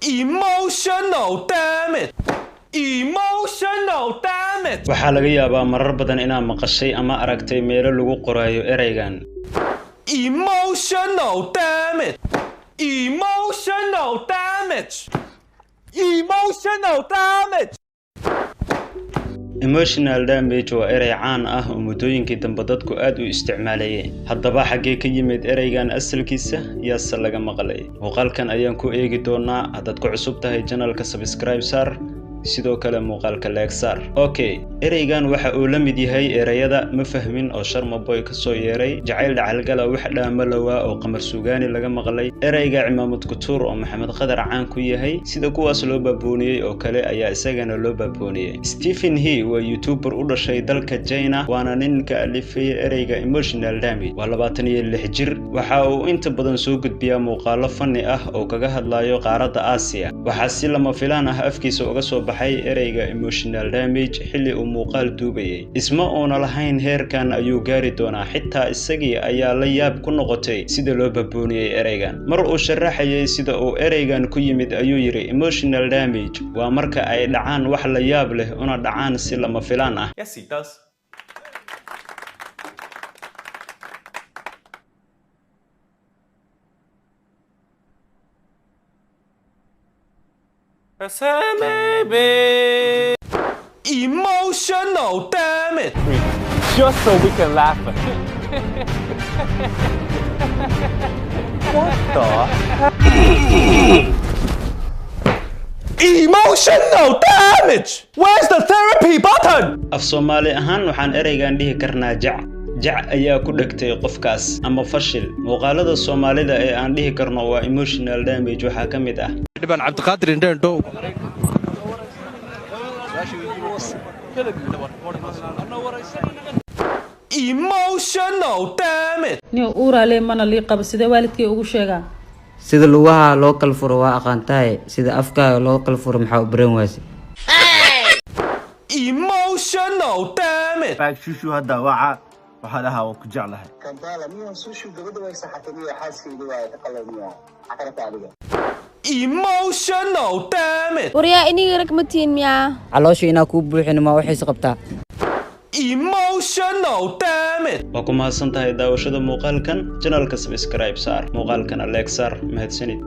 Emotional damage. Emotional damage. Waxaa laga yaabaa marar badan inaad maqashay ama aragtay meelo lagu qoraayo ereygan. Emotional damage. Emotional damage. Emotional damage. Emotional damage waa erey caan ah oo muddooyinkii dambe dadku aad u isticmaalayeen. Haddaba, xaggee ka yimid ereygan asalkiisa, yaase laga maqlay? Muuqaalkan ayaan ku eegi doonaa. Haddaad ku cusub tahay channelka, subscribe saar, sidoo kale muuqaalka like saar. Okay, ereygan waxa uu la mid yahay ereyada "ma fahmin" oo Sharma Boy ka soo yeeray, "jacayl dhacalgala wax dhaama lawaa" oo Qamar Suugaani laga maqlay, ereyga "cimaamad kutuur" oo Maxamed Qadar caan ku yahay. Sida kuwaas loo baabooniyey oo kale ayaa isagana loo baabooniyey. Stephen He waa YouTuber u dhashay dalka China, waana nin ka alifay ereyga emotional damage. Waa 26 jir. Waxa uu inta badan soo gudbiyaa muuqaalo funny ah oo kaga hadlayo qaaradda Aasiya. Waxaa si lama filaan ah afkiisa uga soo baxay ereyga emotional damage xilli uu muuqaal duubayay. Isma uuna lahayn heerkan ayuu gaari doonaa. Xitaa isagii ayaa la yaab ku noqotay sida loo babooniyey ereygan. Mar uu sharaxayay sida uu ereygan ku yimid ayuu yidhi: "Emotional damage waa marka ay dhacaan wax la yaab leh, una dhacaan si lama filaan ah." Yes, he does. I said maybe. Emotional damage. Just so we can laugh. What the? Emotional damage. Where's the therapy button? Af Soomaali ahaan waxaan ereygan dhihi karnaa jac jac ayaa ku dhegtay qofkaas ama fashil. Muuqaalada Soomaalida ee aan dhihi karno waa emotional damage waxaa ka mid ah Dhibaan Cabdiqaadir Indhendhow. Emotional damage. Nin uuraale mana lii qabo, sidee waalidkay ugu sheegaa? Sida lugaha loo kala furo waa aqaantahay, sida afkaaga loo kala furo maxaa u baran wayse? Emotional damage. Baag shushu hadda waca, waxaa dhahaa waa ku jeclahay. Kampala miya sushu gabadha way saxatay miya? Xaaskayga waa ka qalamiya cakarta adiga. Emotional damage. Waryaa, iniga rag ma tihiin miyaa? Caloosha inaa kuu buuxin ma waxayse qabtaa? Emotional damage. Waa ku mahadsan tahay daawashada muuqaalkan. Channelka subscribe saar, muuqaalkana like saar. Mahadsanid.